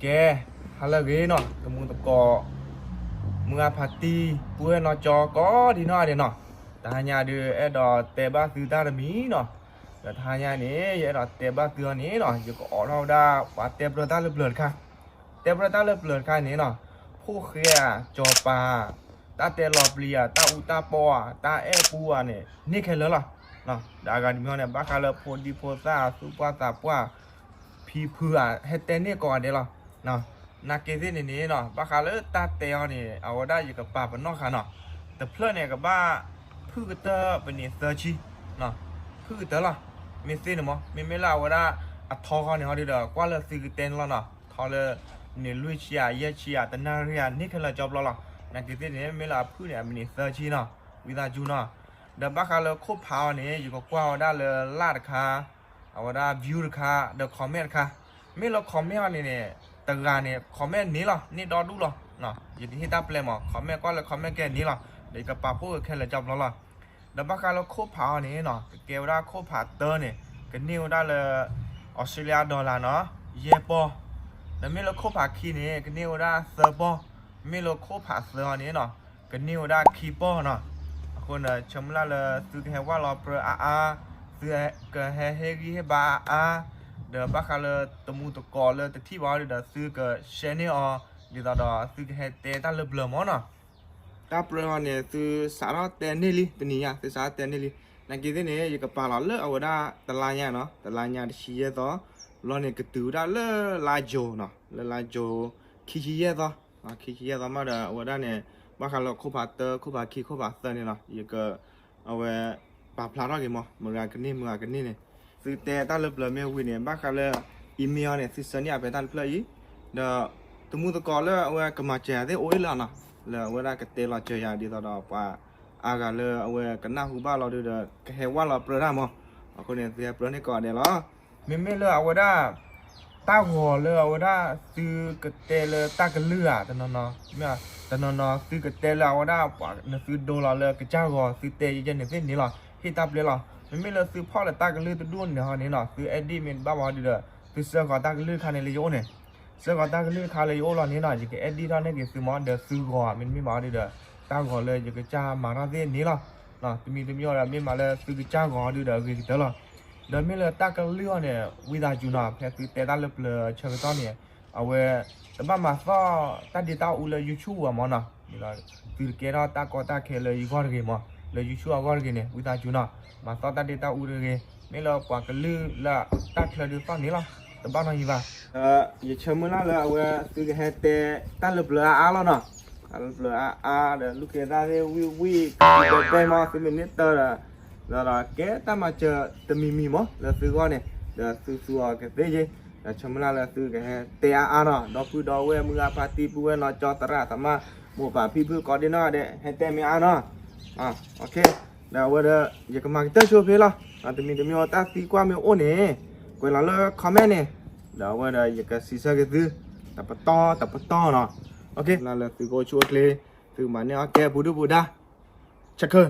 ကဲ, ဟါလၢအဂ့ၤနီၤ, တမူတကိး မုၢ်ဂၤဖါတံၢ် ပုၢ်ဝဲၢ်နီၢ်ကၠီ ကိးဒံနီၢ်ဂၤဒဲးနီၤ, တဟါညါဒုး အဲၣ်ဒိးတဲဘၣ်သုတၢ်တမံၤနီၤ, ဒီးတဟါညါန့ၣ် ယအဲၣ်ဒိးတဲဘၣ်သုအီၤန့ၣ်နီၤ, ယကအိးထီၣ်ဝဲဒၣ် ပှၤတဲပြၢတၢ်လၢပျၢၤတခါ, တဲပြၢတၢ်လၢပျၢၤတခါန့ၣ်နီၤ, ဖိၣ်ဃဲဧါ, စီၤပၤ, တၢ်တဲလီၤပျံၤဧါ, တၢ်အူတၢ်ပီၢ်ဧါ, တၢ်အဲၣ်ပူဧါန့ၣ် န့ၢ်ခဲလၢာ်လီၤ. ဒီးအဂၤတမံၤန့ၣ် ဘၣ်ဃးလၢဖိဒံဖိသၣ် သူၣ်ပှၢ်သးပှၢ် ဖံဖုဧါ, ဟဲတဲန့ၢ်ကိးဂၤဒဲးလီၤ. နာ်က့သ့ၣ်န့ၣ်န့ၣ်နီၤ, ဘၣ်ဃးလၢတၢ်တဲအီၤန့ၣ် အဝဲဒၣ်ယကပာ်ပနီၣ်ဃာ်နီၤ, တဖျၢၣ်န့ၣ် ကဘၣ်ဖုၣ်ကတၢၢ်ပနံးသၢဆံ, ဖုၣ်ကတၢၢ်လီၤ. မ့ၢ်သ့န့ၣ်မး, မ့မ့ၢ်လၢအဝဲဒၣ်အထီဃီန့ၣ်ဟီဒုဒီး ကွၢ်လၢသုကတဲန့ၣ်လီၤနီၤ, ထီလၢ နံၣ်လွံၢ်ဆံဧါ, ယဲၢ်ဆံဧါ, တနၣ်ရံၣ်ဧါ, န့ၢ်ခဲလၢာ်ကၠီဘျီလီၤ. နာ်က့သ့ၣ်န့ၣ် မ့ၢ်လၢအဖုၣ်န့ၣ် အပနံးသၢဆံနီၤ, ဝံသးစူၤနီၤ. ဒီးဘၣ်ဃးလၢခိၣ်ဖးအီၤန့ၣ် ယကကွၢ်ဝဲဒၣ်လၢ like တခါ, အဝဲဒၣ် view တခါ, ဒီး comment တခါ. မ့ၢ်လၢ comment အီၤန့ၣ်န့ၣ် တဂၤန့ၣ် comment န့ၢ်လီၤ, န့ၢ်ဒီဒူၣ်လီၤ. ယတဟ့ၣ်တၢ်ပျဲမး, comment ကွၢ်လၢ comment ကဲန့ၢ်လီၤ, ဒီးယကပာ်ဖှိၣ်ခဲလၢာ်ကၠီဘျီလီၤ. ဒီးဘၣ်ဃးလၢခိၣ်ဖးအီၤန့ၣ်နီၤ, ကကဲဝဲဒၣ်ခိၣ်ဖးတၢန့ၣ် ကန့ၢ်ဝဲဒၣ်လၢ Australia dollar နီၤ, ယဲၢ်ပီၢ်. ဒီးမ့ၢ်လၢခိၣ်ဖးခံန့ၣ် ကန့ၢ်ဝဲဒၣ်သၢပီၢ်. မ့ၢ်လၢခိၣ်ဖးသၢအီၤန့ၣ်နီၤ, ကန့ၢ်ဝဲဒၣ်ခံပီၢ်နီၤ. အဃိန့ၣ် ဆၢမုၢ်လၢ်လၢသုကဟဲဝၢ်လီၤပြၢအါအါ, သုကဟဲဟ့ၣ်ဂံၢ်ဟ့ၣ်ဘါအါအါ, ဒီးဘၣ်ဃးလၢတမူတကိးလၢတထံၣ်ဘၣ်အီၤဒုဒီး သုက share န့ၢ်အီၤ, ဒ်သိးဒီးသုကဟဲတဲတၢ်လၢပျၢၤမးနီၤ. တၢ်ပြၢအီၤန့ၣ် သုစးထီၣ်တဲန့ၢ်လံ, တနံၤညါ သုစးထီၣ်တဲန့ၢ်လံ. နာ်က့သ့ၣ်န့ၣ် ယကပာ်လီၤလၢအဝဲဒၣ်တလါညါနီၤ, တလါညါတဆံယဲၢ်သီ, လီၤန့ၣ်ကတုၤဝဲဒၣ်လၢလါ June နီၤ, လၢလါ June ခံဆံယဲၢ်သီ, ခံဆံယဲၢ်သီမးဒီး အဝဲဒၣ်န့ၣ် ဘၣ်ဃးလၢခိၣ်ဖးတၢ ခိၣ်ဖးခံ ခိၣ်ဖးသၢန့ၣ်နီၤ, ယက အဝဲ ပာ်ဖျါထီၣ်က့ၤမး, မုၢ်ဂၤကန့ၢ် မုၢ်ဂၤကန့ၢ်န့ၣ်, သုတဲတၢ်လၢပျၢၤမ့ၢ်ဝံၤန့ၣ် ဘၣ်ဃးလၢ email န့ၣ် သုဆှၢန့ၢ်အပှဲၤတၢ်တဖျၢၣ်အံၤ, ဒီးတမူတကိးလၢအဝဲကမၤစၢၤယၤသ့ၣ်အိၣ်အံၤလီၤနီၤ, လၢအဝဲဒၣ်ကတဲလီၤစၢၤယၤဒ်သိးဒီးပှၤအါဂၤလၢအဝဲကနၢ်ဟူဘၣ်လီၤဒုဒီး ကဟဲဝၢ်လီၤပြၢတၢ်မး. အဃိန့ၣ် သုဟဲပြၢန့ၢ်ကိးဂၤဒဲးလီၤ. မ့မ့ၢ်လၢအဝဲဒၣ် တၢ်ဂီၤလၢအဝဲဒၣ်သုကတဲလၢတၢ်ကလုၢ်ဧါ, တနီၤနီၤ မ့ၢ် တနီၤနီၤသုကတဲလၢအဝဲဒၣ် နသုဒိလီၤလၢကစၢ်ဂီၤ သုတဲယဲၢ်န့ၣ်သ့ၣ်န့ၣ်လီၤ, ဟ့ၣ်တၢ်ပျဲလီၤ. မ့မ့ၢ်လၢသုဖီၣ်လၢတၢ်ကလုၢ်တဒူၣ်န့ၣ်ဟီန့ၣ်နီၤ, သု edit မ့ၢ်တဘၣ်ဘၣ်ဒုဒီး သုဆှၢဃီၤတၢ်ကလုၢ်တခါန့ၣ်လၢယအိၣ်န့ၣ်, ဆှၢဃီၤတၢ်ကလုၢ်တခါလၢယအိၣ်လီၤန့ၣ်နီၤ, ယက edit ထီၣ်န့ၢ်က့ၤသုမး ဒီးသုဂီၤ မ့တမ့ၢ်ဘၣ်ဒုဒီး တၢ်ဂီၤလၢယကစၢ်မၤထီၣ်သ့ၣ်န့ၣ်လီၤ. တမံၤတမံၤဒီး မ့ၢ်မးလၢသုကစၢ်ဂီၤဒုဒီးအဂ့ၤကတၢၢ်လီၤ. ဒီးမ့ၢ်လၢတၢ်ကလုၢ်အီၤန့ၣ် ဝံသးစူၤနီၤ, ဖဲသုတဲတၢ်လၢပျၢၤဆၢကတီၢ်န့ၣ် အဝဲ တဘၣ်မၤသီၣ်တၢ်ဒ့တၢ်အူလၢ YouTube ဘၣ်မးနီၤ, ဒ်သိးသုတကဲထီၣ်တၢ်ကီတၢ်ခဲလၢယဂီၢ်တဂ့ၤမး, လၢ YouTube အဂီၢ်တဂ့ၤန့ၣ် ဝံသးစူၤနီၤ, မၤသီၣ်တၢ်ဒ့တၢ်အူတဂ့ၤ, မ့ၢ်လၢပှၤကလုၢ်လၢတၢ်ချၢဒုးသီၣ်န့ၣ်လီၤ, တဘၣ်နီတမံၤဘၣ်. ယဆၢမုၢ်လၢ်လၢအဝဲသုကဟဲတဲတၢ်လၢပျၢၤအါအါလီၤနီၤ, တၢ်လၢပျၢၤအါအါဒီး လူၢ်က့ၤသၣ်သ့ၣ်ဝံၣ်ဝံၣ် ကပဲပဲမး သုမ့ၢ်န့ၢ်တၢ်ဒီး ဒီးကဲတၢ်မၤစၢၤတမံၤမံၤမး လၢသုဂီၢ်န့ၣ် ဒီးသုသူအီၤကသ့ယ့ၣ်, ဒီးဆၢမုၢ်လၢ်လၢသုကဟဲတဲအါအါနီၤ, ဒီပုၢ်ဒီဝဲၢ် မုၢ်ဂၤဖါတံၢ် ပုၢ်ဝဲၢ်နီၢ်ကၠီ သရၣ်သမါ မိၢ်ပၢ်ဖံဖုကိးဒံနီၢ်ဂၤဒဲး ဟဲတဲမ့ၢ်အါနီၤ. ဒီးအဝဲဒီး ယကမၤကတၢၢ်ဆိဖဲလီၤ. တမံၤတမံၤတၢ်သံကွၢ်မ့ၢ်အိၣ်န့ၣ် ကွဲးလီၤလၢ comment န့ၣ်, ဒီးအဝဲဒီးယကစံးဆၢက့ၤသု တပတီၢ်တပတီၢ်နီၤ. လၢသုကအိၣ်ဆူၣ်အိၣ်ချ့ သုကမၤန့ၢ်အီၣ်ကဲပူၤဒုၣ်ပူၤဒါ ဆၢခၢၣ်